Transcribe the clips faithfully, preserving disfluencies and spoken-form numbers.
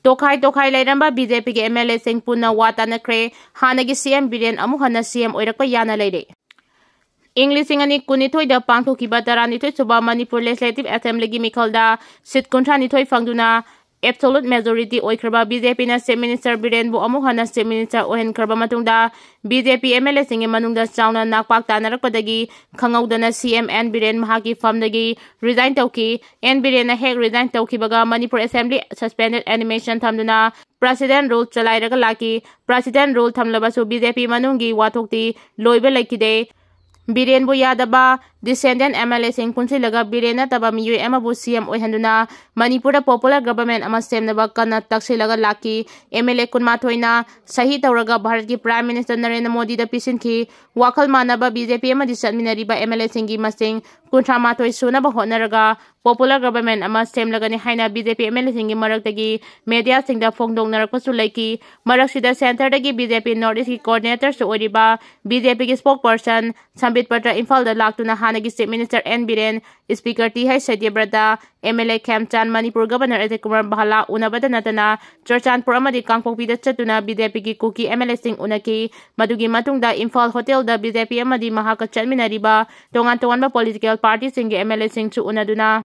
ꯇꯣꯈꯥꯏ ꯇꯣꯈꯥꯏ ꯂꯩꯔꯝꯕ BJPꯒꯤ MLAꯁꯤꯡ ꯄꯨꯟꯅ ꯋꯥ ꯇꯥꯅꯈ꯭ꯔꯦ꯫ ꯍꯥꯟꯅꯒꯤ CM ꯕꯤꯔꯦꯟ ꯑꯃꯨꯛ ꯍꯟꯅ CM ꯑꯣꯏꯔꯛꯄ ꯌꯥꯅ ꯂꯩꯔꯦ꯫ ꯏꯪ ꯂꯤꯁꯤꯡ ꯑꯅꯤ ꯀꯨꯟꯅꯤꯊꯣꯏꯗ ꯄꯥꯡꯊꯣꯛꯈꯤꯕ ꯇꯔꯥꯅꯤꯊꯣꯏ ꯁꯨꯕ ꯃꯅꯤꯄꯨꯔ Legislative Assemblyꯒꯤ ꯃꯤꯈꯜꯗ seat ꯀꯨꯟꯊ꯭ꯔꯥ ꯅꯤꯊꯣꯏ ꯐꯪꯗꯨꯅ absolute majority ꯑꯣꯏꯈ꯭ꯔꯕ BJPꯅ Chief Minister ꯕꯤꯔꯦꯟꯕꯨ ꯑꯃꯨꯛ ꯍꯟꯅ Chief Minister ꯑꯣꯏꯍꯟꯈ꯭ꯔꯕ ꯃꯇꯨꯡꯗ, BJP MLAꯁꯤꯡꯒꯤ ꯃꯅꯨꯡꯗ ꯆꯥꯎꯅ ꯅꯥꯛꯄꯥꯛ ꯇꯥꯅꯔꯛꯄꯗꯒꯤ ꯈꯪꯍꯧꯗꯅ CM N ꯕꯤꯔꯦꯟ ꯃꯍꯥꯛꯀꯤ firmꯗꯒꯤ resign ꯇꯧꯈꯤ꯫ N ꯕꯤꯔꯦꯟꯅ ꯍꯦꯛ resign ꯇꯧꯈꯤꯕꯒ Manipur Assembly suspended animation ꯊꯝꯗꯨꯅ President Rule ꯆꯂꯥꯏꯔꯒ ꯂꯥꯛꯈꯤ꯫ President Rule ꯊꯝꯂꯕꯁꯨ BJP ꯃꯅꯨꯡꯒꯤ ꯋꯥꯊꯣꯛꯇꯤ ꯂꯣꯏꯕ ꯂꯩꯈꯤꯗꯦ꯫ ꯕꯤꯔꯦꯟꯕꯨ ꯌꯥꯗꯕ dissident MLAꯁꯤꯡ ꯄꯨꯟꯁꯤꯜꯂꯒ ꯕꯤꯔꯦꯟ ꯅꯠꯇꯕ ꯃꯤꯑꯣꯏ ꯑꯃꯕꯨ CM ꯑꯣꯏꯍꯟꯗꯨꯅ ꯃꯅꯤꯄꯨꯔꯗ popular government ꯑꯃ ꯁꯦꯝꯅꯕ ꯀꯟꯅ ꯇꯛꯁꯤꯜꯂꯒ ꯂꯥꯛꯈꯤ꯫ MLA ꯀꯨꯟꯃꯥꯊꯣꯏꯅ ꯁꯍꯤ ꯇꯧꯔꯒ ꯚꯥꯔꯠꯀꯤ Prime Minister ꯅꯔꯦꯟꯗ꯭ꯔ ꯃꯣꯗꯤꯗ ꯄꯤꯁꯤꯟꯈꯤ꯫ ꯋꯥꯈꯜ ꯃꯥꯟꯅꯕ BJP ꯑꯃꯗꯤ ꯆꯠꯃꯤꯟꯅꯔꯤꯕ MLAꯁꯤꯡꯒꯤ ꯃꯁꯤꯡ ꯀꯨꯟꯊ꯭ꯔꯥ ꯃꯥꯊꯣꯏ ꯁꯨꯅꯕ ꯍꯣꯠꯅꯔꯒ popular government ꯑꯃ ꯁꯦꯝꯂꯒꯅꯤ ꯍꯥꯏꯅ BJP MLAꯁꯤꯡꯒꯤ ꯃꯔꯛꯇꯒꯤ mediaꯁꯤꯡꯗ ꯐꯣꯡꯗꯣꯛꯅꯔꯛꯄꯁꯨ ꯂꯩꯈꯤ꯫ ꯃꯔꯛꯁꯤꯗ centreꯗꯒꯤ BJP North Eastꯀꯤ coordinatorꯁꯨ ꯑꯣꯏꯔꯤꯕ BJPꯒꯤ spokesperson ꯁꯝꯕꯤꯠ ꯄꯇ꯭ꯔ ꯏꯝꯐꯥꯜꯗ ꯂꯥꯛꯇꯨꯅ ꯍꯥꯟꯅꯒꯤ Chief Minister N Biren, Speaker T H Satyabrata, MLA Khemchand, Manipur Governor Ajay Kumar Bhalla ꯎꯅꯕꯗ ꯅꯠꯇꯅ ꯆꯨꯔꯆꯥꯟꯄꯨꯔ ꯑꯃꯗꯤ ꯀꯥꯡꯄꯣꯛꯄꯤꯗ ꯆꯠꯇꯨꯅ BJPꯒꯤ ꯀꯨꯀꯤ MLAꯁꯤꯡ ꯎꯅꯈꯤ꯫ ꯃꯗꯨꯒꯤ ꯃꯇꯨꯡꯗ ꯏꯝꯐꯥꯜ hotelꯗ BJP ꯑꯃꯗꯤ ꯃꯍꯥꯛꯀ ꯆꯠꯃꯤꯟꯅꯔꯤꯕ ꯇꯣꯉꯥꯟ ꯇꯣꯉꯥꯟꯕ political partyꯁꯤꯡꯒꯤ MLAꯁꯤꯡꯁꯨ ꯎꯅꯗꯨꯅ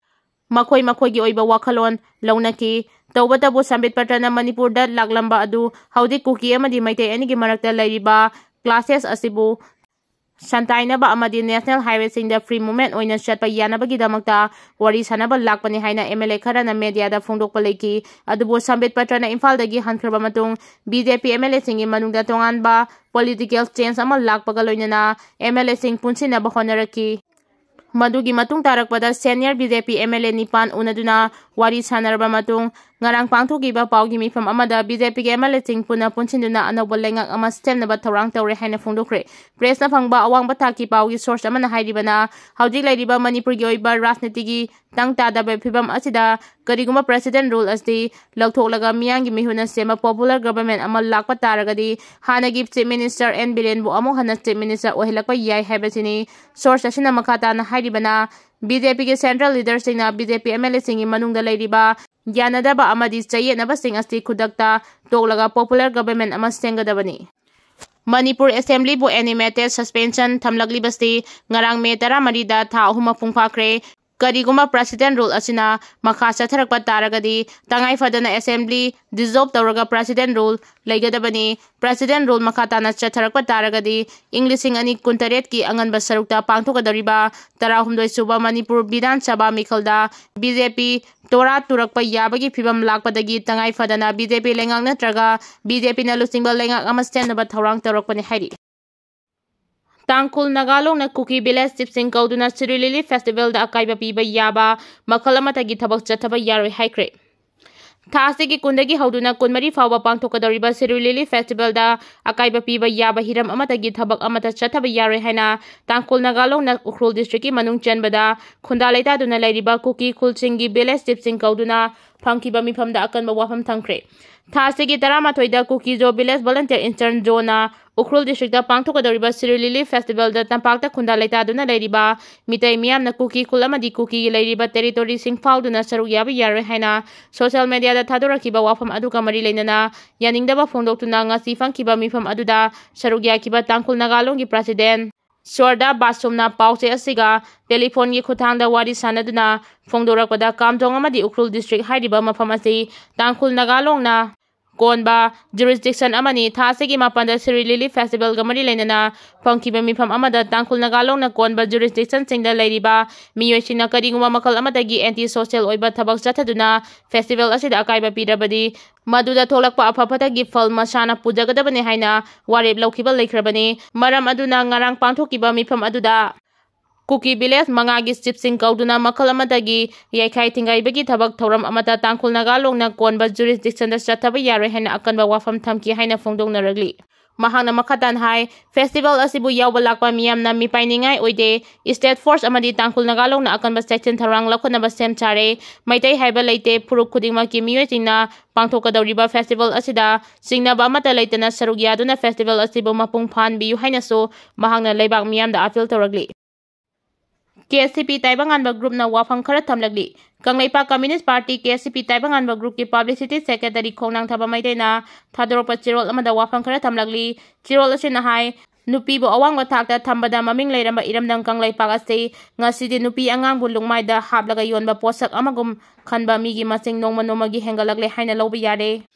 ꯃꯈꯣꯏ ꯃꯈꯣꯏꯒꯤ ꯑꯣꯏꯕ ꯋꯥꯈꯜꯂꯣꯟ ꯂꯧꯅꯈꯤ꯫ ꯇꯧꯕꯇꯕꯨ ꯁꯝꯕꯤꯠ ꯄꯇ꯭ꯔꯅ ꯃꯅꯤꯄꯨꯔꯗ ꯂꯥꯛꯂꯝꯕ ꯑꯗꯨ ꯍꯧꯖꯤꯛ ꯀꯨꯀꯤ ꯑꯃꯗꯤ ꯃꯩꯇꯩ ꯑꯅꯤꯒꯤ ꯃꯔꯛꯇ ꯂꯩꯔꯤꯕ clashes ꯑꯁꯤꯕꯨ ꯁꯟꯇꯥꯏꯅꯕ ꯑꯃꯗꯤ national highwayꯁꯤꯡꯗ free movement ꯑꯣꯏꯅ ꯆꯠꯄ ꯌꯥꯅꯕꯒꯤꯗꯃꯛꯇ ꯋꯥꯔꯤ ꯁꯥꯅꯕ ꯂꯥꯛꯄꯅꯤ ꯍꯥꯏꯅ MLA ꯈꯔꯅ mediaꯗ ꯐꯣꯡꯗꯣꯛꯄ ꯂꯩꯈꯤ꯫ ꯑꯗꯨꯕꯨ ꯁꯝꯕꯤꯠ ꯄꯇ꯭ꯔꯅ ꯏꯝꯐꯥꯜꯗꯒꯤ ꯍꯟꯈ꯭ꯔꯕ ꯃꯇꯨꯡ BJP MLAꯁꯤꯡꯒꯤ ꯃꯅꯨꯡꯗ ꯇꯣꯉꯥꯟꯕ political change ꯑꯃ ꯂꯥꯛꯄꯒ ꯂꯣꯏꯅꯅ MLAꯁꯤꯡ ꯄꯨꯟꯁꯤꯟꯅꯕ ꯍꯣꯠꯅꯔꯛꯈꯤ꯫ ꯃꯗꯨꯒꯤ ꯃꯇꯨꯡ ꯇꯥꯔꯛꯄꯗ senior BJP MLA ꯅꯤꯄꯥꯟ ꯎꯅꯗꯨꯅ ꯋꯥꯔꯤ ꯁꯥꯟꯅꯔꯕ ꯃꯇꯨꯡ, ꯉꯔꯥꯡ ꯄꯥꯡꯊꯣꯛꯈꯤꯕ ꯄꯥꯎꯒꯤ ꯃꯤꯐꯝ ꯑꯃꯗ BJPꯒꯤ MLAꯁꯤꯡ ꯄꯨꯟꯅ ꯄꯨꯟꯁꯤꯟꯗꯨꯅ ꯑꯅꯧꯕ ꯂꯩꯉꯥꯛ ꯑꯃ ꯁꯦꯝꯅꯕ ꯊꯧꯔꯥꯡ ꯇꯧꯔꯦ ꯍꯥꯏꯅ ꯐꯣꯡꯗꯣꯛꯈ꯭ꯔꯦ꯫ Pressꯅ ꯐꯪꯕ ꯑꯋꯥꯡꯕ ꯊꯥꯛꯀꯤ ꯄꯥꯎꯒꯤ source ꯑꯃꯅ ꯍꯥꯏꯔꯤꯕꯅ, ꯍꯧꯖꯤꯛ ꯂꯩꯔꯤꯕ ꯃꯅꯤꯄꯨꯔꯒꯤ ꯑꯣꯏꯕ ꯔꯥꯖꯅꯤꯇꯤꯒꯤ ꯇꯪ ꯇꯥꯗꯕ ꯐꯤꯕꯝ ꯑꯁꯤꯗ ꯀꯔꯤꯒꯨꯝꯕ President Rule ꯑꯁꯤ ꯂꯧꯊꯣꯛꯂꯒ ꯃꯤꯌꯥꯝꯒꯤ ꯃꯤꯍꯨꯠꯅ ꯁꯦꯝꯕ popular government ꯑꯃ ꯂꯥꯛꯄ ꯇꯥꯔꯒꯗꯤ, ꯍꯥꯟꯅꯒꯤ Chief Minister N ꯕꯤꯔꯦꯟꯕꯨ ꯑꯃꯨꯛ ꯍꯟꯅ Chief Minister ꯑꯣꯏꯍꯜꯂꯛꯄ ꯌꯥꯏ ꯍꯥꯏꯕꯁꯤꯅꯤ꯫ Source ꯑꯁꯤꯅ ꯃꯈꯥ ꯇꯥꯅ ꯍꯥꯏꯔꯤꯕꯅ, BJPꯒꯤ central leaderꯁꯤꯡꯅ BJP MLAꯁꯤꯡꯒꯤ ꯃꯅꯨꯡꯗ ꯂꯩꯔꯤꯕ ꯌꯥꯅꯗꯕ ꯑꯃꯗꯤ ꯆꯌꯦꯠꯅꯕꯁꯤꯡ ꯑꯁꯤ ꯈꯨꯗꯛꯇ ꯇꯣꯛꯂꯒ popular government ꯑꯃ ꯁꯦꯝꯒꯗꯕꯅꯤ꯫ ꯃꯅꯤꯄꯨꯔ Assemblyꯕꯨ animated suspension ꯊꯝꯂꯛꯂꯤꯕꯁꯤ ꯉꯔꯥꯡ May ꯇꯔꯥꯃꯔꯤꯗ ꯊꯥ ꯑꯍꯨꯝ ꯃꯄꯨꯡ ꯐꯥꯈ꯭ꯔꯦ꯫ ꯀꯔꯤꯒꯨꯝꯕ President Rule ꯑꯁꯤꯅ ꯃꯈꯥ ꯆꯠꯊꯔꯛꯄ ꯇꯥꯔꯒꯗꯤ, ꯇꯉꯥꯏ ꯐꯗꯅ Assembly dissolve ꯇꯧꯔꯒ President Rule ꯂꯩꯒꯗꯕꯅꯤ꯫ President Rule ꯃꯈꯥ ꯇꯥꯅ ꯆꯠꯊꯔꯛꯄ ꯇꯥꯔꯒꯗꯤ, ꯏꯪ ꯂꯤꯁꯤꯡ ꯑꯅꯤ ꯀꯨꯟꯇꯔꯦꯠꯀꯤ ꯑꯉꯟꯕ ꯁꯔꯨꯛꯇ ꯄꯥꯡꯊꯣꯛꯀꯗꯧꯔꯤꯕ ꯇꯔꯥꯍꯨꯝꯗꯣꯏ ꯁꯨꯕ ꯃꯅꯤꯄꯨꯔ ꯕꯤꯙꯥꯟ ꯁꯚꯥ ꯃꯤꯈꯜꯗ BJP ꯇꯣꯔꯥ ꯇꯨꯔꯛꯄ ꯌꯥꯕꯒꯤ ꯐꯤꯕꯝ ꯂꯥꯛꯄꯗꯒꯤ ꯇꯉꯥꯏ ꯐꯗꯅ BJP ꯂꯩꯉꯥꯛ ꯅꯠꯇ꯭ꯔꯒ BJPꯅ ꯂꯨꯆꯤꯡꯕ ꯂꯩꯉꯥꯛ ꯑꯃ ꯁꯦꯝꯅꯕ ꯊꯧꯔꯥꯡ ꯇꯧꯔꯛꯄꯅꯤ ꯍꯥꯏꯔꯤ꯫ ꯇꯥꯡꯈꯨꯜ ꯅꯥꯒꯥ ꯂꯣꯡꯅ ꯀꯨꯀꯤ village chiefꯁꯤꯡ ꯀꯧꯗꯨꯅ Shri Lily Festivalꯗ ꯑꯀꯥꯏꯕ ꯄꯤꯕ ꯌꯥꯕ ꯃꯈꯜ ꯑꯃꯠꯇꯒꯤ ꯊꯕꯛ ꯆꯠꯊꯕ ꯌꯥꯔꯣꯏ ꯍꯥꯏꯈ꯭ꯔꯦ꯫ ꯊꯥ ꯑꯁꯤꯒꯤ ꯀꯨꯟꯗꯒꯤ ꯍꯧꯗꯨꯅ ꯀꯨꯟꯃꯔꯤ ꯐꯥꯎꯕ ꯄꯥꯡꯊꯣꯛꯀꯗꯧꯔꯤꯕ Shri Lily Festivalꯗ ꯑꯀꯥꯏꯕ ꯄꯤꯕ ꯌꯥꯕ ꯍꯤꯔꯝ ꯑꯃꯠꯇꯒꯤ ꯊꯕꯛ ꯑꯃꯠꯇ ꯆꯠꯊꯕ ꯌꯥꯔꯣꯏ ꯍꯥꯏꯅ ꯇꯥꯡꯈꯨꯜ ꯅꯥꯒꯥ ꯂꯣꯡꯅ ꯎꯈ꯭ꯔꯨꯜ districtꯀꯤ ꯃꯅꯨꯡ ꯆꯟꯕꯗ ꯈꯨꯟꯗꯥ ꯂꯩꯇꯥꯗꯨꯅ ꯂꯩꯔꯤꯕ ꯀꯨꯀꯤ ꯈꯨꯜꯁꯤꯡꯒꯤ village chiefꯁꯤꯡ ꯀꯧꯗꯨꯅ ꯐꯪꯈꯤꯕ ꯃꯤꯐꯝꯗ ꯑꯀꯟꯕ ꯋꯥꯐꯝ ꯊꯝꯈ꯭ꯔꯦ꯫ ꯊꯥ ꯑꯁꯤꯒꯤ ꯇꯔꯥꯃꯥꯊꯣꯏꯗ ꯀꯨꯀꯤꯖꯣ village volunteer intern ꯖꯣꯅ Ukhrul districtꯇ ꯄꯥꯡꯊꯣꯛꯀꯗꯧꯔꯤꯕ Shri Lily Festivalꯗ ꯇꯝꯄꯥꯛꯇ ꯈꯨꯟꯗꯥ ꯂꯩꯇꯥꯗꯨꯅ ꯂꯩꯔꯤꯕ ꯃꯤꯇꯩ ꯃꯤꯌꯥꯝꯅ ꯀꯨꯀꯤ ꯈꯨꯜ ꯑꯃꯗꯤ ꯀꯨꯀꯤꯒꯤ ꯂꯩꯔꯤꯕ territoryꯁꯤꯡ ꯐꯥꯎꯗꯨꯅ ꯁꯔꯨꯛ ꯌꯥꯕ ꯌꯥꯔꯣꯏ ꯍꯥꯏꯅ social mediaꯗ ꯊꯥꯗꯣꯔꯛꯈꯤꯕ ꯋꯥꯐꯝ ꯑꯗꯨꯒ ꯃꯔꯤ ꯂꯩꯅꯅ ꯌꯥꯅꯤꯡꯗꯕ ꯐꯣꯡꯗꯣꯛꯇꯨꯅ ꯉꯁꯤ ꯐꯪꯈꯤꯕ ꯃꯤꯐꯝ ꯑꯗꯨꯗ ꯁꯔꯨꯛ ꯌꯥꯈꯤꯕ ꯇꯥꯡꯈꯨꯜ ꯅꯥꯒꯥ ꯂꯣꯡꯒꯤ President ꯁ꯭ꯋꯔꯗꯥ ꯕꯥꯁꯨꯝꯅ ꯄꯥꯎꯆꯦ ꯑꯁꯤꯒ telephoneꯒꯤ ꯈꯨꯠꯊꯥꯡꯗ ꯋꯥꯔꯤ ꯁꯥꯅꯗꯨꯅ ꯐꯣꯡꯗꯣꯔꯛꯄꯗ, ꯀꯥꯝꯖꯣꯡ ꯑꯃꯗꯤ ꯎꯈ꯭ꯔꯨꯜ district ꯍꯥꯏꯔꯤꯕ ꯃꯐꯝ ꯑꯁꯤ ꯇꯥꯡꯈꯨꯜ ꯅꯥꯒꯥ ꯂꯣꯡꯅ ꯀꯣꯟꯕ jurisdiction ꯑꯃꯅꯤ꯫ ꯊꯥ ꯑꯁꯤꯒꯤ ꯃꯥꯄꯟꯗ Shri Lily Festivalꯒ ꯃꯔꯤ ꯂꯩꯅꯅ ꯐꯪꯈꯤꯕ ꯃꯤꯐꯝ ꯑꯃꯗ ꯇꯥꯡꯈꯨꯜ ꯅꯥꯒꯥ ꯂꯣꯡꯅ ꯀꯣꯟꯕ jurisdictionꯁꯤꯡꯗ ꯂꯩꯔꯤꯕ ꯃꯤꯑꯣꯏꯁꯤꯡꯅ ꯀꯔꯤꯒꯨꯝꯕ ꯃꯈꯜ ꯑꯃꯠꯇꯒꯤ anti social ꯑꯣꯏꯕ ꯊꯕꯛ ꯆꯠꯊꯗꯨꯅ festival ꯑꯁꯤꯗ ꯑꯀꯥꯏꯕ ꯄꯤꯔꯕꯗꯤ, ꯃꯗꯨꯗ ꯊꯣꯛꯂꯛꯄ ꯑꯐ ꯐꯠꯇꯒꯤ ꯐꯜ ꯃꯁꯥꯅ ꯄꯨꯖꯒꯗꯕꯅꯤ ꯍꯥꯏꯅ ꯋꯥꯔꯦꯞ ꯂꯧꯈꯤꯕ ꯂꯩꯈ꯭ꯔꯕꯅꯤ꯫ ꯃꯔꯝ ꯑꯗꯨꯅ ꯉꯔꯥꯡ ꯄꯥꯡꯊꯣꯛꯈꯤꯕ ꯃꯤꯐꯝ ꯑꯗꯨꯗ ꯀꯨꯀꯤ village ꯃꯉꯥꯒꯤ chiefꯁꯤꯡ ꯀꯧꯗꯨꯅ ꯃꯈꯜ ꯑꯃꯠꯇꯒꯤ ꯌꯩꯈꯥꯏ ꯊꯤꯡꯒꯥꯏꯕꯒꯤ ꯊꯕꯛ ꯊꯧꯔꯝ ꯑꯃꯠꯇ ꯇꯥꯡꯈꯨꯜ ꯅꯥꯒꯥ ꯂꯣꯡꯅ ꯀꯣꯟꯕ jurisdictionꯗ ꯆꯠꯊꯕ ꯌꯥꯔꯣꯏ ꯍꯥꯏꯅ ꯑꯀꯟꯕ ꯋꯥꯐꯝ ꯊꯝꯈꯤ ꯍꯥꯏꯅ ꯐꯣꯡꯗꯣꯛꯅꯔꯛꯂꯤ꯫ ꯃꯍꯥꯛꯅ ꯃꯈꯥ ꯇꯥꯅ ꯍꯥꯏ, festival ꯑꯁꯤꯕꯨ ꯌꯥꯎꯕ ꯂꯥꯛꯄ ꯃꯤꯌꯥꯝꯅ ꯃꯤꯄꯥꯏꯅꯤꯡꯉꯥꯏ ꯑꯣꯏꯗꯦ꯫ State force ꯑꯃꯗꯤ ꯇꯥꯡꯈꯨꯜ ꯅꯥꯒꯥ ꯂꯣꯡꯅ ꯑꯀꯟꯕ ꯆꯦꯛꯁꯤꯟ ꯊꯧꯔꯥꯡ ꯂꯧꯈꯠꯅꯕ ꯁꯦꯝ ꯁꯥꯔꯦ꯫ ꯃꯩꯇꯩ ꯍꯥꯏꯕ ꯂꯩꯇꯦ, ꯐꯨꯔꯨꯞ ꯈꯨꯗꯤꯡꯃꯛꯀꯤ ꯃꯤꯑꯣꯏꯁꯤꯡꯅ ꯄꯥꯡꯊꯣꯛꯀꯗꯧꯔꯤꯕ festival ꯑꯁꯤꯗ ꯆꯤꯡꯅꯕ ꯑꯃꯠꯇ ꯂꯩꯇꯅ ꯁꯔꯨꯛ ꯌꯥꯗꯨꯅ festival ꯑꯁꯤꯕꯨ ꯃꯄꯨꯡ ꯐꯥꯍꯟꯕꯤꯌꯨ ꯍꯥꯏꯅꯁꯨ ꯃꯍꯥꯛꯅ ꯂꯩꯕꯥꯛ ꯃꯤꯌꯥꯝꯗ appeal ꯇꯧꯔꯛꯂꯤ꯫ ꯀꯦ ꯑꯦꯁ ꯁꯤ ꯄꯤ ꯇꯥꯏꯕꯪꯉꯥꯟꯕ ꯒ꯭ꯔꯨꯞꯅ ꯋꯥꯐꯝ ꯈꯔ ꯊꯝꯂꯛꯂꯤ꯫ ꯀꯪꯂꯩꯄꯥꯛ ꯀꯝꯃ꯭ꯌꯨꯅꯤꯁ ꯄꯥꯔꯇꯤ, ꯀꯦ ꯑꯦꯁ ꯁꯤ ꯄꯤ ꯇꯥꯏꯕꯪꯉꯥꯟꯕ ꯒ꯭ꯔꯨꯞꯀꯤ ꯄꯕ꯭ꯂꯤꯁꯤꯇꯤ ꯁꯦꯀ꯭ꯔꯦꯇꯔꯤ ꯈꯣꯡꯅꯥꯡꯊꯕ ꯃꯩꯇꯩꯅ ꯊꯥꯗꯣꯔꯛꯄ ꯆꯦꯔꯣꯜ ꯑꯃꯗ ꯋꯥꯐꯝ ꯈꯔ ꯊꯝꯂꯛꯂꯤ꯫ ꯆꯦꯔꯣꯜ ꯑꯁꯤꯅ ꯍꯥꯏ, ꯅꯨꯄꯤꯕꯨ ꯑꯋꯥꯡꯕ ꯊꯥꯛꯇ ꯊꯝꯕꯗ ꯃꯃꯤꯡ ꯂꯩꯔꯝꯕ ꯏꯔꯝꯗꯝ ꯀꯪꯂꯩꯄꯥꯛ ꯑꯁꯤ ꯉꯁꯤꯗꯤ ꯅꯨꯄꯤ ꯑꯉꯥꯡꯕꯨ ꯂꯨꯛꯃꯥꯏꯗ ꯍꯥꯞꯂꯒ ꯌꯣꯟꯕ ꯄꯣꯠꯁꯛ ꯑꯃꯒꯨꯝ ꯈꯟꯕ ꯃꯤꯒꯤ ꯃꯁꯤꯡ ꯅꯣꯡꯃ ꯅꯣꯡꯃꯒꯤ ꯍꯦꯟꯒꯠꯂꯛꯂꯦ ꯍꯥꯏꯅ ꯂꯧꯕ ꯌꯥꯔꯦ꯫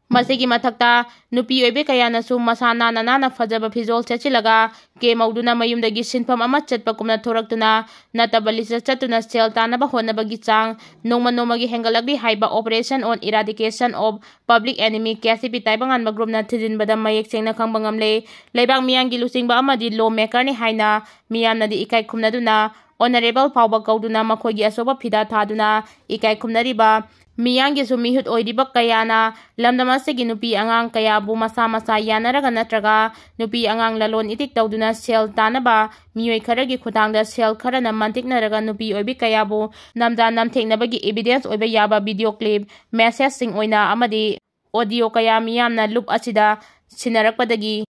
ꯃꯁꯤꯒꯤ ꯃꯊꯛꯇ, ꯅꯨꯄꯤ ꯑꯣꯏꯕꯤ ꯀꯌꯥꯅꯁꯨ ꯃꯁꯥ ꯅꯥꯟꯅ ꯅꯥꯟꯅ ꯐꯖꯕ ꯐꯤꯖꯣꯜ ꯁꯦꯠꯆꯤꯜꯂꯒ ꯀꯦ ꯃꯧꯗꯨꯅ ꯃꯌꯨꯝꯗꯒꯤ ꯁꯤꯟꯐꯝ ꯑꯃ ꯆꯠꯄꯒꯨꯝꯅ ꯊꯣꯔꯛꯇꯨꯅ, ꯅꯠꯇꯕ ꯂꯤꯆꯠ ꯆꯠꯇꯨꯅ ꯁꯦꯜ ꯇꯥꯟꯅꯕ ꯍꯣꯠꯅꯕꯒꯤ ꯆꯥꯡ ꯅꯣꯡꯃ ꯅꯣꯡꯃꯒꯤ ꯍꯦꯟꯒꯠꯂꯛꯂꯤ ꯍꯥꯏꯕ Operation on Eradication of Public Enemy, K S C ꯄꯤ ꯇꯥꯏꯕꯪꯉꯥꯟꯕ ꯒ꯭ꯔꯨꯞꯅ ꯊꯤꯖꯤꯟꯕꯗ ꯃꯌꯦꯛ ꯁꯦꯡꯅ ꯈꯪꯕ ꯉꯝꯂꯦ꯫ ꯂꯩꯕꯥꯛ ꯃꯤꯌꯥꯝꯒꯤ ꯂꯨꯆꯤꯡꯕ ꯑꯃꯗꯤ ꯂꯣ ꯃꯦꯀꯔꯅꯤ ꯍꯥꯏꯅ ꯃꯤꯌꯥꯝꯅꯗꯤ ꯏꯀꯥꯏ ꯈꯨꯝꯅꯗꯨꯅ, ꯑꯣꯅꯔꯦꯕꯜ ꯐꯥꯎꯕ ꯀꯧꯗꯨꯅ ꯃꯈꯣꯏꯒꯤ ꯑꯆꯧꯕ ꯐꯤꯗꯥ ꯊꯥꯗꯨꯅ ꯏꯀꯥꯏ ꯈꯨꯝꯅꯔꯤꯕ ꯃꯤꯌꯥꯝꯒꯤꯁꯨ ꯃꯤꯍꯨꯠ ꯑꯣꯏꯔꯤꯕ ꯀꯌꯥꯅ ꯂꯝꯗꯝ ꯑꯁꯤꯒꯤ ꯅꯨꯄꯤ ꯑꯉꯥꯡ ꯀꯌꯥꯕꯨ ꯃꯁꯥ ꯃꯁꯥ ꯌꯥꯅꯔꯒ ꯅꯠꯇ꯭ꯔꯒ ꯅꯨꯄꯤ ꯑꯉꯥꯡ ꯂꯂꯣꯟ ꯏꯇꯤꯛ ꯇꯧꯗꯨꯅ ꯁꯦꯜ ꯇꯥꯅꯕ ꯃꯤꯑꯣꯏ ꯈꯔꯒꯤ ꯈꯨꯠꯊꯥꯡꯗ ꯁꯦꯜ ꯈꯔꯅ ꯃꯟꯇꯤꯛꯅꯔꯒ ꯅꯨꯄꯤ ꯑꯣꯏꯕꯤ ꯀꯌꯥꯕꯨ ꯅꯝꯗ ꯅꯝꯊꯦꯛꯅꯕꯒꯤ evidence ꯑꯣꯏꯕ ꯌꯥꯕ video clip, message ꯁꯤꯡ ꯑꯣꯏꯅ ꯑꯃꯗꯤ audio ꯀꯌꯥ ꯃꯤꯌꯥꯝꯅ ꯂꯨꯞ ꯑꯁꯤꯗ ꯁꯤꯟꯅꯔꯛꯄꯗꯒꯤ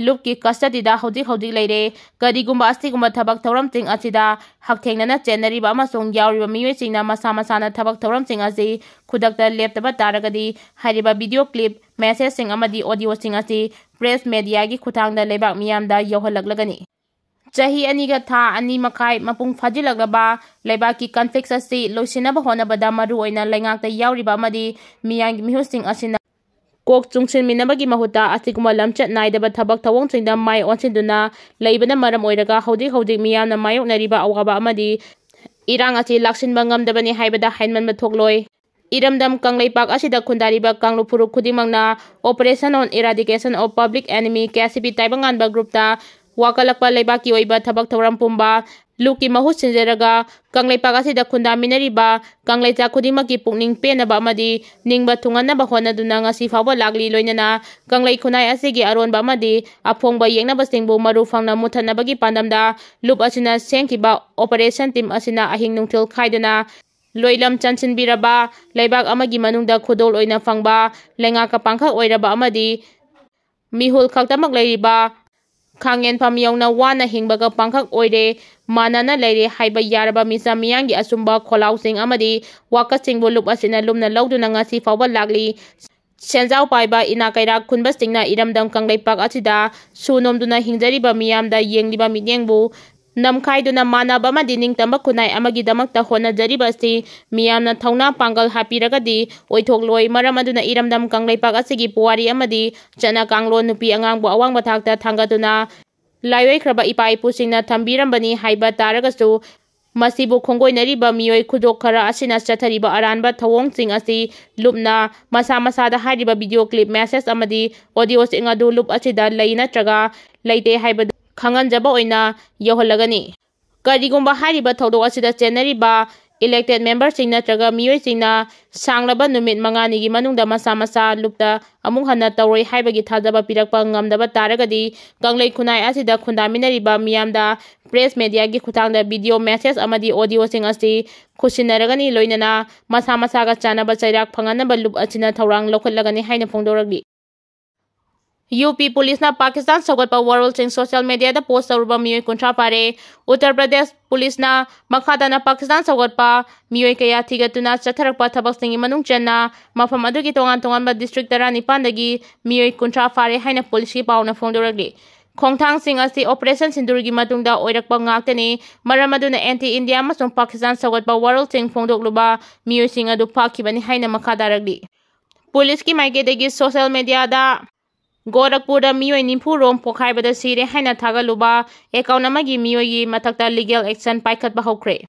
ꯂꯨꯞꯀꯤ custody ꯗ ꯍꯧꯖꯤꯛ ꯍꯧꯖꯤꯛ ꯂꯩꯔꯦ꯫ ꯀꯔꯤꯒꯨꯝꯕ ꯑꯁꯤꯒꯨꯝꯕ ꯊꯕꯛ ꯊꯧꯔꯝꯁꯤꯡ ꯑꯁꯤꯗ ꯍꯛꯊꯦꯡꯅꯅ ꯆꯦꯟꯅꯔꯤꯕ ꯑꯃꯁꯨꯡ ꯌꯥꯎꯔꯤꯕ ꯃꯤꯑꯣꯏꯁꯤꯡꯅ ꯃꯁꯥ ꯃꯁꯥꯅ ꯊꯕꯛ ꯊꯧꯔꯝꯁꯤꯡ ꯑꯁꯤ ꯈꯨꯗꯛꯇ ꯂꯦꯞꯇꯕ ꯇꯥꯔꯒꯗꯤ, ꯍꯥꯏꯔꯤꯕ video clip, message ꯁꯤꯡ ꯑꯃꯗꯤ audio ꯁꯤꯡ ꯑꯁꯤ press media ꯒꯤ ꯈꯨꯠꯊꯥꯡꯗ ꯂꯩꯕꯥꯛ ꯃꯤꯌꯥꯝꯗ ꯌꯧꯍꯜꯂꯛꯂꯒꯅꯤ꯫ ꯆꯍꯤ ꯑꯅꯤꯒ ꯊꯥ ꯑꯅꯤ ꯃꯈꯥꯏ ꯃꯄꯨꯡ ꯐꯥꯖꯤꯜꯂꯛꯂꯕ ꯂꯩꯕꯥꯛꯀꯤ conflict ꯑꯁꯤ ꯂꯣꯏꯁꯤꯟꯅꯕ ꯍꯣꯠꯅꯕꯗ ꯃꯔꯨꯑꯣꯏꯅ ꯂꯩꯉꯥꯛꯇ ꯌꯥꯎꯔꯤꯕ ꯑꯃꯗꯤ ꯃꯤꯌꯥꯝꯒꯤ ꯃꯤꯍꯨꯠꯁꯤꯡ ꯑꯁꯤꯅ ꯀꯣꯛ ꯆꯨꯡꯁꯤꯟꯃꯤꯟꯅꯕꯒꯤ ꯃꯍꯨꯠꯇ ꯑꯁꯤꯒꯨꯝꯕ ꯂꯝꯆꯠ ꯅꯥꯏꯗꯕ ꯊꯕꯛ ꯊꯧꯑꯣꯡꯁꯤꯡꯗ ꯃꯥꯏ ꯑꯣꯟꯁꯤꯟꯗꯨꯅ ꯂꯩꯕꯅ ꯃꯔꯝ ꯑꯣꯏꯔꯒ ꯍꯧꯖꯤꯛ ꯍꯧꯖꯤꯛ ꯃꯤꯌꯥꯝꯅ ꯃꯥꯌꯣꯛꯅꯔꯤꯕ ꯑꯋꯥꯕ ꯑꯃꯗꯤ ꯏꯔꯥꯡ ꯑꯁꯤ ꯂꯥꯛꯁꯤꯟꯕ ꯉꯝꯗꯕꯅꯤ ꯍꯥꯏꯕꯗ ꯍꯥꯏꯃꯟꯕ ꯊꯣꯛꯂꯣꯏ꯫ ꯏꯔꯝꯗꯝ ꯀꯪꯂꯩꯄꯥꯛ ꯑꯁꯤꯗ ꯈꯨꯟꯗꯥꯔꯤꯕ ꯀꯥꯡꯂꯨꯞ ꯐꯨꯔꯨꯞ ꯈꯨꯗꯤꯡꯃꯛꯅ Operation on Eradication of Public Enemy, K S C ꯄꯤ ꯇꯥꯏꯕꯪꯉꯥꯟꯕ ꯒ꯭ꯔꯨꯞꯇ ꯋꯥꯀꯠꯂꯛꯄ ꯂꯩꯕꯥꯛꯀꯤ ꯑꯣꯏꯕ ꯊꯕꯛ ꯊꯧꯔꯝ ꯄꯨꯝꯕ ꯂꯨꯞꯀꯤ ꯃꯍꯨꯠ ꯁꯤꯟꯖꯔꯒ ꯀꯪꯂꯩꯄꯥꯛ ꯑꯁꯤꯗ ꯈꯨꯟꯗꯥꯃꯤꯟꯅꯔꯤꯕ ꯀꯪꯂꯩꯆꯥ ꯈꯨꯗꯤꯡꯃꯛꯀꯤ ꯄꯨꯛꯅꯤꯡ ꯄꯦꯟꯅꯕ ꯑꯃꯗꯤ ꯅꯤꯡꯕ ꯊꯨꯡꯍꯟꯅꯕ ꯍꯣꯠꯅꯗꯨꯅ ꯉꯁꯤ ꯐꯥꯎꯕ ꯂꯥꯛꯂꯤ꯫ ꯂꯣꯏꯅꯅ ꯀꯪꯂꯩ ꯈꯨꯟꯅꯥꯏ ꯑꯁꯤꯒꯤ ꯑꯔꯣꯟꯕ ꯑꯃꯗꯤ ꯑꯐꯣꯡꯕ ꯌꯦꯛꯅꯕꯁꯤꯡꯕꯨ ꯃꯔꯨ ꯐꯪꯅ ꯃꯨꯠꯊꯠꯅꯕꯒꯤ ꯄꯥꯟꯗꯝꯗ ꯂꯨꯞ ꯑꯁꯤꯅ ꯁꯦꯝꯈꯤꯕ operation team ꯑꯁꯤꯅ ꯑꯍꯤꯡ ꯅꯨꯡꯊꯤꯜ ꯈꯥꯏꯗꯅ ꯂꯣꯏꯂꯝ ꯆꯟꯁꯤꯟꯕꯤꯔꯕ ꯂꯩꯕꯥꯛ ꯑꯃꯒꯤ ꯃꯅꯨꯡꯗ ꯈꯨꯗꯣꯜ ꯑꯣꯏꯅ ꯐꯪꯕ, ꯂꯩꯉꯥꯛꯀ ꯄꯥꯡꯈꯛ ꯑꯣꯏꯔꯕ ꯑꯃꯗꯤ ꯃꯤꯍꯨꯜ ꯈꯛꯇꯃꯛ ꯂꯩꯔꯤꯕ ꯈꯥꯡꯉꯦꯟꯐꯝ ꯌꯧꯅ ꯋꯥꯅ ꯍꯤꯡꯕꯒ ꯄꯥꯡꯈꯛ ꯑꯣꯏꯔꯦ꯫ ꯃꯥꯟꯅꯅ ꯂꯩꯔꯦ ꯍꯥꯏꯕ ꯌꯥꯔꯕ ꯃꯤꯆꯝ ꯃꯤꯌꯥꯝꯒꯤ ꯑꯆꯨꯝꯕ ꯈꯣꯜꯂꯥꯎꯁꯤꯡ ꯑꯃꯗꯤ ꯋꯥꯀꯠꯁꯤꯡꯕꯨ ꯂꯨꯞ ꯑꯁꯤꯅ ꯂꯨꯝꯅ ꯂꯧꯗꯨꯅ ꯉꯁꯤ ꯐꯥꯎꯕ ꯂꯥꯛꯂꯤ꯫ ꯁꯦꯟꯖꯥꯎ ꯄꯥꯏꯕ ꯏꯅꯥꯛ ꯀꯩꯔꯥꯛ ꯈꯨꯟꯕꯁꯤꯡꯅ ꯏꯔꯝꯗꯝ ꯀꯪꯂꯩꯄꯥꯛ ꯑꯁꯤꯗ ꯁꯨ ꯅꯣꯝꯗꯨꯅ ꯍꯤꯡꯖꯔꯤꯕ ꯃꯤꯌꯥꯝꯗ ꯌꯦꯡꯂꯤꯕ ꯃꯤꯠꯌꯦꯡꯕꯨ ꯅꯝꯈꯥꯏꯗꯨꯅ ꯃꯥꯟꯅꯕ ꯑꯃꯗꯤ ꯅꯤꯡꯇꯝꯕ ꯈꯨꯟꯅꯥꯏ ꯑꯃꯒꯤꯗꯃꯛꯇ ꯍꯣꯠꯅꯖꯔꯤꯕ ꯑꯁꯤ ꯃꯤꯌꯥꯝꯅ ꯊꯧꯅꯥ ꯄꯥꯡꯒꯜ ꯍꯥꯞꯄꯤꯔꯒꯗꯤ ꯑꯣꯏꯊꯣꯛꯂꯣꯏ꯫ ꯃꯔꯝ ꯑꯗꯨꯅ ꯏꯔꯝꯗꯝ ꯀꯪꯂꯩꯄꯥꯛ ꯑꯁꯤꯒꯤ ꯄꯨꯋꯥꯔꯤ ꯑꯃꯗꯤ ꯆꯠꯅ ꯀꯥꯡꯂꯣꯟ ꯅꯨꯄꯤ ꯑꯉꯥꯡꯕꯨ ꯑꯋꯥꯡꯕ ꯊꯥꯛꯇ ꯊꯥꯡꯒꯠꯇꯨꯅ ꯂꯥꯏꯑꯣꯏꯈ꯭ꯔꯕ ꯏꯄꯥ ꯏꯄꯨꯁꯤꯡꯅ ꯊꯝꯕꯤꯔꯝꯕꯅꯤ ꯍꯥꯏꯕ ꯇꯥꯔꯒꯁꯨ, ꯃꯁꯤꯕꯨ ꯈꯣꯡꯒꯣꯏꯅꯔꯤꯕ ꯃꯤꯑꯣꯏ ꯈꯨꯗꯣꯛ ꯈꯔ ꯑꯁꯤꯅ ꯆꯠꯊꯔꯤꯕ ꯑꯔꯥꯟꯕ ꯊꯧꯑꯣꯡꯁꯤꯡ ꯑꯁꯤ ꯂꯨꯞꯅ ꯃꯁꯥ ꯃꯁꯥꯗ ꯍꯥꯏꯔꯤꯕ video clip, message ꯑꯃꯗꯤ audio ꯁꯤꯡ ꯑꯗꯨ ꯂꯨꯞ ꯑꯁꯤꯗ ꯂꯩ ꯅꯠꯇ꯭ꯔꯒ ꯂꯩꯇꯦ ꯍꯥꯏꯕꯗꯨ ꯈꯪꯍꯟꯖꯕ ꯑꯣꯏꯅ ꯌꯧꯍꯜꯂꯒꯅꯤ꯫ ꯀꯔꯤꯒꯨꯝꯕ ꯍꯥꯏꯔꯤꯕ ꯊꯧꯗꯣꯛ ꯑꯁꯤꯗ ꯆꯦꯟꯅꯔꯤꯕ elected member ꯁꯤꯡ ꯅꯠꯇ꯭ꯔꯒ ꯃꯤꯑꯣꯏꯁꯤꯡꯅ ꯁꯥꯡꯂꯕ ꯅꯨꯃꯤꯠ ꯃꯉꯥꯅꯤꯒꯤ ꯃꯅꯨꯡꯗ ꯃꯁꯥ ꯃꯁꯥ ꯂꯨꯞꯇ ꯑꯃꯨꯛ ꯍꯟꯅ ꯇꯧꯔꯣꯏ ꯍꯥꯏꯕꯒꯤ ꯊꯥꯖꯕ ꯄꯤꯔꯛꯄ ꯉꯝꯗꯕ ꯇꯥꯔꯒꯗꯤ, ꯀꯪꯂꯩ ꯈꯨꯟꯅꯥꯏ ꯑꯁꯤꯗ ꯈꯨꯟꯗꯥꯃꯤꯟꯅꯔꯤꯕ ꯃꯤꯌꯥꯝꯗ press media ꯒꯤ ꯈꯨꯠꯊꯥꯡꯗ video, message ꯑꯃꯗꯤ audio ꯁꯤꯡ ꯑꯁꯤ ꯈꯨꯠꯁꯤꯟꯅꯔꯒꯅꯤ, ꯂꯣꯏꯅꯅ ꯃꯁꯥ ꯃꯁꯥꯒ ꯆꯥꯟꯅꯕ ꯆꯩꯔꯥꯛ ꯐꯪꯍꯟꯅꯕ ꯂꯨꯞ ꯑꯁꯤꯅ ꯊꯧꯔꯥꯡ ꯂꯧꯈꯠꯂꯒꯅꯤ ꯍꯥꯏꯅ ꯐꯣꯡꯗꯣꯔꯛꯂꯤ꯫ ꯌꯨ ꯄꯤ ꯄꯨꯂꯤꯁꯅ ꯄꯥꯀꯤꯁꯇꯥꯟ ꯁꯧꯒꯠꯄ ꯋꯥꯔꯣꯜꯁꯤꯡ social media ꯗ post ꯇꯧꯔꯨꯕ ꯃꯤꯑꯣꯏ ꯀꯨꯟꯊ꯭ꯔꯥ ꯐꯥꯔꯦ꯫ ꯎꯠꯇꯔ ꯄ꯭ꯔꯗꯦꯁ ꯄꯨꯂꯤꯁꯅ ꯃꯈꯥ ꯇꯥꯅ ꯄꯥꯀꯤꯁꯇꯥꯟ ꯁꯧꯒꯠꯄ ꯃꯤꯑꯣꯏ ꯀꯌꯥ ꯊꯤꯒꯠꯇꯨꯅ ꯆꯠꯊꯔꯛꯄ ꯊꯕꯛꯁꯤꯡꯒꯤ ꯃꯅꯨꯡ ꯆꯟꯅ ꯃꯐꯝ ꯑꯗꯨꯒꯤ ꯇꯣꯉꯥꯟ ꯇꯣꯉꯥꯟꯕ district ꯇꯔꯥꯅꯤꯄꯥꯟꯗꯒꯤ ꯃꯤꯑꯣꯏ ꯀꯨꯟꯊ꯭ꯔꯥ ꯐꯥꯔꯦ ꯍꯥꯏꯅ ꯄꯨꯂꯤꯁꯀꯤ ꯄꯥꯎꯅ ꯐꯣꯡꯗꯣꯔꯛꯂꯤ꯫ ꯈꯣꯡꯊꯥꯡꯁꯤꯡ ꯑꯁꯤ Operation ꯁꯤꯟꯗꯨꯔꯒꯤ ꯃꯇꯨꯡꯗ ꯑꯣꯏꯔꯛꯄ ꯉꯥꯛꯇꯅꯤ꯫ ꯃꯔꯝ ꯑꯗꯨꯅ anti India ꯑꯃꯁꯨꯡ ꯄꯥꯀꯤꯁꯇꯥꯟ ꯁꯧꯒꯠꯄ ꯋꯥꯔꯣꯜꯁꯤꯡ ꯐꯣꯡꯗꯣꯛꯂꯨꯕ ꯃꯤꯑꯣꯏꯁꯤꯡ ꯑꯗꯨ ꯐꯥꯈꯤꯕꯅꯤ ꯍꯥꯏꯅ ꯃꯈꯥ ꯇꯥꯔꯛꯂꯤ꯫ ꯄꯨꯂꯤꯁꯀꯤ ꯃꯥꯏꯀꯩꯗꯒꯤ social media ꯗ ꯒꯣꯔꯈꯄꯨꯔꯗ ꯃꯤꯑꯣꯏ ꯅꯤꯐꯨ ꯔꯣꯝ ꯄꯣꯈꯥꯏꯕꯗ ꯁꯤꯔꯦ ꯍꯥꯏꯅ ꯊꯥꯒꯠꯂꯨꯕ account ꯑꯃꯒꯤ ꯃꯤꯑꯣꯏꯒꯤ ꯃꯊꯛꯇ legal action ꯄꯥꯏꯈꯠꯄ ꯍꯧꯈ꯭ꯔꯦ꯫